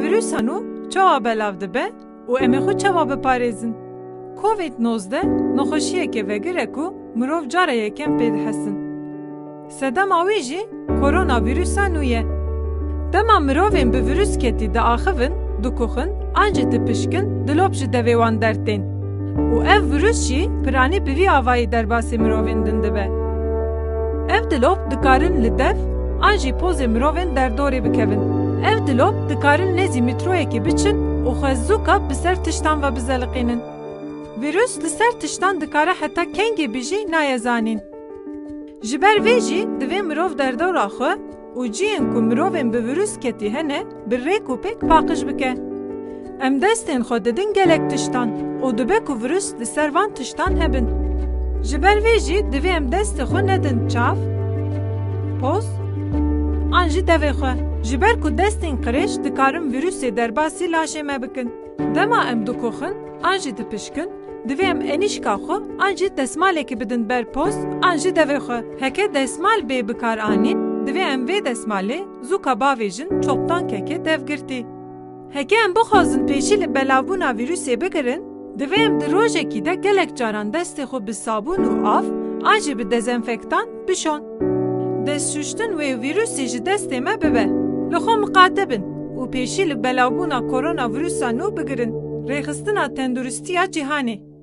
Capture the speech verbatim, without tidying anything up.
Vîrusa nû çawa belav dibe û em ê xwe çawa biparêzin? Covid nozdeh nexweşiyeke vegir e ku mirov cara yekem pê dihesin. Sedema wî jî koronavîrusa nû ye. Dema mirovên bi vîrus ketî diaxivin, dikuxin an jî dipişkin, dilop ji devê wan dertên. Û ev vîrus jî piranî bi vî avayî derbasî mirovên din dibe. Ev dilop dikarin li dev an jî pozê mirovên derdorê bikevin. Ev dilop dikarin nêzî mîtroyekê biçin û xwe zûka bi ser tiştan ve bizeliqînin. Vîrus li ser tiştan dikare heta kengê bijî naye zanîn. Ji ber vê jî divê mirov derdora xwe û cihên ku mirovên bi vîrus ketî hene bi rêk û pêk paqij bike. Em destên xwe didin gelek tiştan û dibe ku vîrus li ser van tiştan hebin. Ji ber vê jî divê em destê xwe nedin çav, poz an jî devê xwe. Ji ber ku destên qirêj dikarin vîrusê derbasî laşê me bikin. Dema em dikoxin an jî dipişkin, divê em enîşka xwe an jî desmalekê bidin ber poz an jî devê xwe. Heke desmal bê bikaranîn, divê em vê desmalê zûka bavêjin çoktan keke dev girtî. Heke em bixwazin pêşî li belavbûna vîrusê bigirin, divê em di rojekî de gelek caran destê xwe bi sabûn û av an jî bi dezenfektan bişon. Destşuştin wê vîrusê ji destê me bibe. Li xwe miqate bin û pêşî li belavbûna koronavîrusa nû bigirin. Rêxistina Tenduristiya Cîhanê.